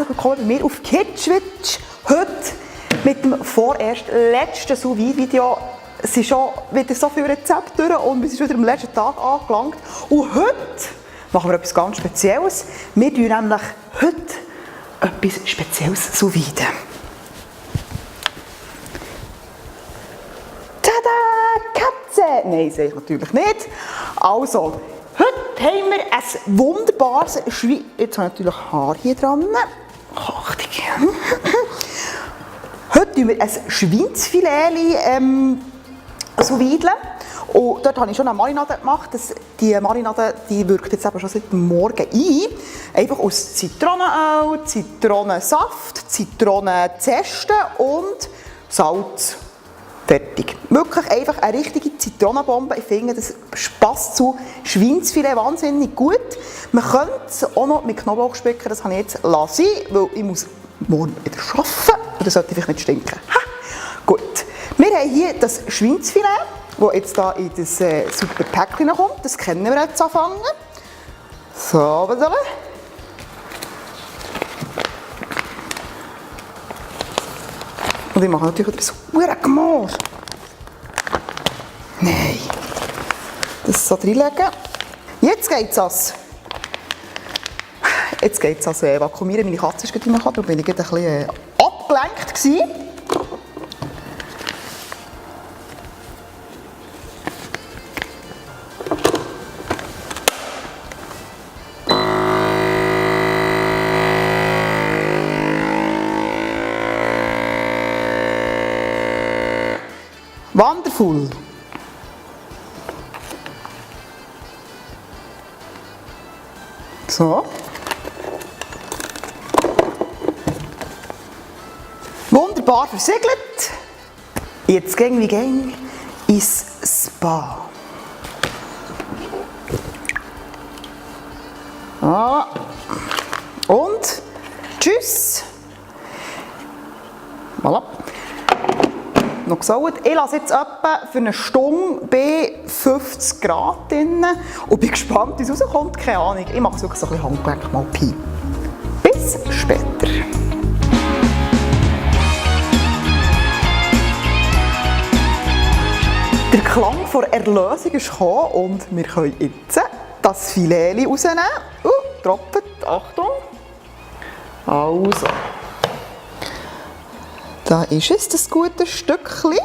herzlich willkommen bei mir auf Kitschwitsch. Heute mit dem vorerst letzten Sous-Vide-Video. Es sind schon wieder so viele Rezepte durch und wir sind schon wieder am letzten Tag angelangt. Und heute machen wir etwas ganz Spezielles. Wir tun nämlich heute etwas Spezielles Sous-Vide. Tada! Katze! Nein, sehe ich natürlich nicht. Also, heute haben wir ein wunderbares Schwein. Jetzt habe ich natürlich Haar hier dran. Achtung. Heute tun wir ein Schweinsfilet sous-vide. Und dort habe ich schon eine Marinade gemacht. Die Marinade die wirkt jetzt eben schon seit dem Morgen ein. Einfach aus Zitronenöl, Zitronensaft, Zitronenzeste und Salz. Fertig. Wirklich einfach eine richtige Zitronenbombe. Ich finde, das passt zu Schweinsfilet wahnsinnig gut. Man könnte es auch noch mit Knoblauch spicken, das habe ich jetzt lassen, weil ich muss morgen wieder arbeiten und das sollte vielleicht nicht stinken. Ha! Gut. Wir haben hier das Schweinsfilet, das jetzt hier in das super Päckchen kommt. Das kennen wir jetzt anfangen. So, was soll ich? Und ich mache natürlich etwas verdammt Gemüse. Nein. Das so reinlegen. Jetzt geht es ans Vakuumieren. Meine Katze ist gerade reingekommen, darum bin ich gerade ein bisschen abgelenkt gewesen. Wonderful. So. Wunderbar versiegelt. Jetzt gehen wir ins Spa. Ah. Und tschüss. Voilà. Noch gesaut. Ich lasse jetzt etwa für eine Stunde bei 50 Grad drin und bin gespannt, wie es rauskommt. Keine Ahnung. Ich mache es wirklich so ein bisschen Handgelenk mal Pi. Bis später. Der Klang der Erlösung ist gekommen und wir können jetzt das Filet rausnehmen. Tropft. Achtung. Also. Da ist es, das gute Stückchen. Ich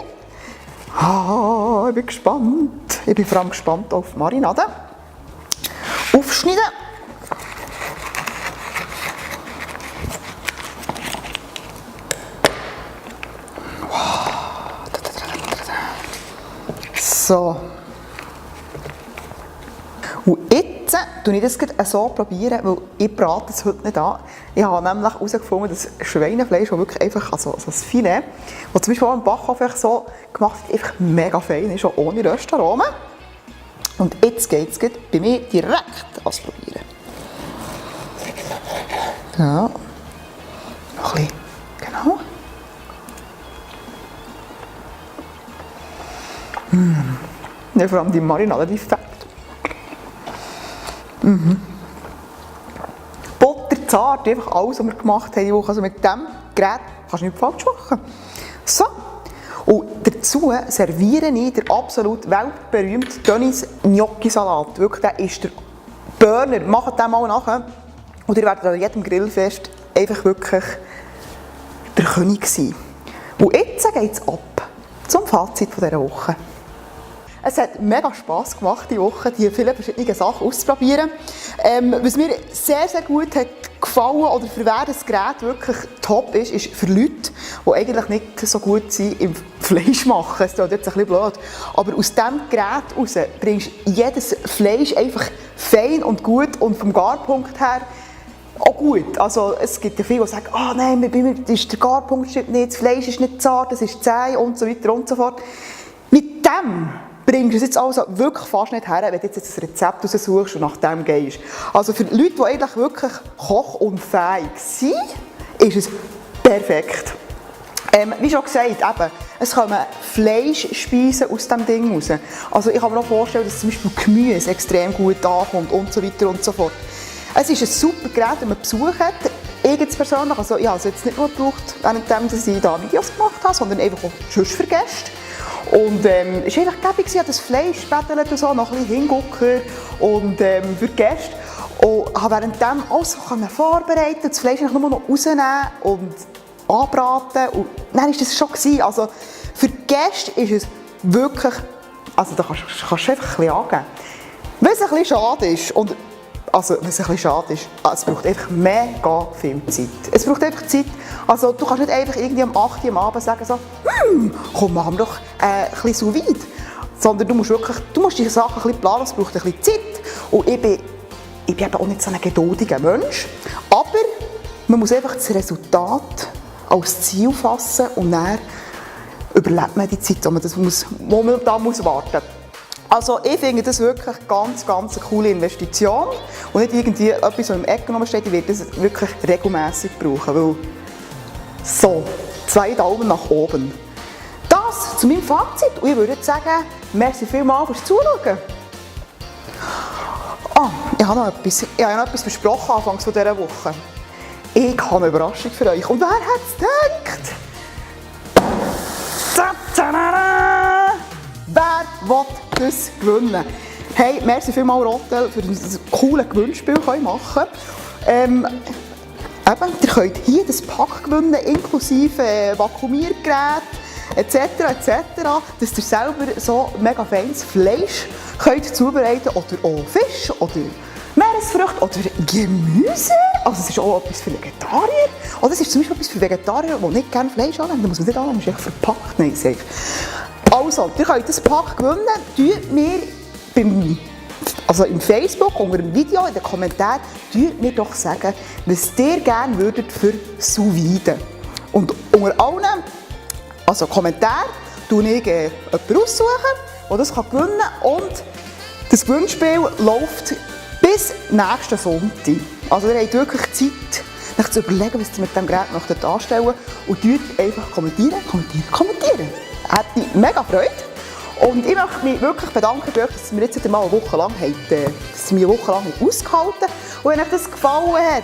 bin gespannt. Ich bin vor allem gespannt auf die Marinade. Aufschneiden. So. Und jetzt probiere ich das so, weil ich brate es heute nicht an. Ich habe nämlich herausgefunden, dass Schweinefleisch, das wirklich einfach, also das Filet, das zum Beispiel auch im Backofen so gemacht wird, einfach mega fein ist, auch ohne Röstaromen. Und jetzt geht es bei mir direkt ans Probieren. Ja. Noch ein bisschen. Genau. Ja, vor allem die Marinade, die fett. Butterzart, einfach alles, was wir gemacht haben die Woche. Also mit diesem Gerät kannst du nichts falsch machen. So. Und dazu serviere ich den absolut weltberühmten Dönis Gnocchi-Salat. Wirklich, der ist der Burner. Macht den mal nachher. Und ihr werdet an jedem Grillfest einfach wirklich der König sein. Und jetzt geht es ab zum Fazit dieser Woche. Es hat mega Spass gemacht, diese Woche, die vielen verschiedenen Sachen auszuprobieren. Was mir sehr, sehr gut hat gefallen, oder für wer das Gerät wirklich top ist, ist für Leute, die eigentlich nicht so gut sind im Fleisch machen. Das ist jetzt ein bisschen blöd. Aber aus diesem Gerät raus bringst du jedes Fleisch einfach fein und gut und vom Garpunkt her auch gut. Also es gibt ja viele, die sagen, nein, bei mir ist der Garpunkt stimmt nicht, das Fleisch ist nicht zart, es ist zäh und so weiter und so fort. Mit dem bringst du es jetzt also wirklich fast nicht her, wenn du jetzt ein Rezept raussuchst und nach dem gehst. Also für Leute, die eigentlich wirklich kochunfähig sind, ist es perfekt. Wie schon gesagt, eben, es kommen Fleischspeisen aus diesem Ding raus. Also ich kann mir auch vorstellen, dass zum Beispiel Gemüse extrem gut ankommt und so weiter und so fort. Es ist ein super Gerät, wenn man Besuch hat. ich jetzt persönlich, also ich habe es jetzt nicht nur gebraucht, während ich da Videos gemacht habe, sondern einfach auch sonst für Gäste. Und es war einfach gäbig, ich habe das Fleisch spätelt und so, noch ein bisschen Hingucker und für Gäste. Und habe währenddem alles so vorbereiten, das Fleisch nur noch rausnehmen und anbraten. Und dann war das schon gewesen. Also für Gäste ist es wirklich, also da kannst du einfach ein bisschen angeben. Wenn es ein bisschen schade ist, es braucht einfach mega viel Zeit. Es braucht einfach Zeit. Also du kannst nicht einfach irgendwie um 8 Uhr am Abend sagen so, komm, machen wir doch ein bisschen sous vide. Sondern du musst diese Sachen ein bisschen planen, es braucht ein bisschen Zeit. Und ich bin eben auch nicht so ein geduldiger Mensch. Aber man muss einfach das Resultat als Ziel fassen und dann überlebt man die Zeit, wo man da muss warten muss. Also ich finde das wirklich ganz eine coole Investition und nicht irgendwie etwas, was im Eck steht. Ich werde das wirklich regelmässig brauchen, weil so, 2 Daumen nach oben. Das zu meinem Fazit und ich würde jetzt sagen, merci vielmals fürs Zuschauen. Ich habe noch etwas versprochen anfangs dieser Woche. Ich habe eine Überraschung für euch. Und wer hat es gedacht? Wer will das gewinnen? Hey, merci vielmals Rotel für das coole Gewinnspiel machen. Ihr könnt hier das Pack gewinnen, inklusive Vakuumiergerät etc. dass ihr selber so mega feines Fleisch könnt zubereiten oder auch Fisch oder Meeresfrüchte oder Gemüse. Also es ist auch etwas für Vegetarier. Oder es ist zum Beispiel etwas für Vegetarier, die nicht gerne Fleisch annehmen. Da muss man nicht annehmen, man ist echt verpackt. Nein, sage ich. Also, ihr könnt das Pack gewinnen. Tut mir im Facebook unter dem Video in den Kommentaren mir doch sagen, was ihr gerne würdet für sous vide. Und unter allen Kommentaren tue ich jemanden aussuchen, der das gewinnen kann. Und das Gewinnspiel läuft bis nächsten Sonntag. Also ihr habt wirklich Zeit, euch zu überlegen, was ihr mit diesem Gerät möchtet anstellen und einfach kommentieren. Hätte ich mega Freude. Und ich möchte mich wirklich bedanken für euch, dass ihr mir jetzt mal eine Woche lang ausgehalten habt. Und wenn euch das gefallen hat,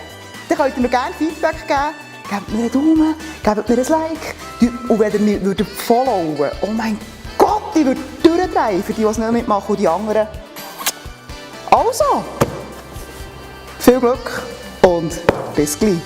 dann könnt ihr mir gerne Feedback geben. Gebt mir einen Daumen, gebt mir ein Like. Und wenn ihr mich followen würdet, oh mein Gott, ich würde durchdrehen für die, die es nicht mitmachen und die anderen. Also, viel Glück und bis gleich.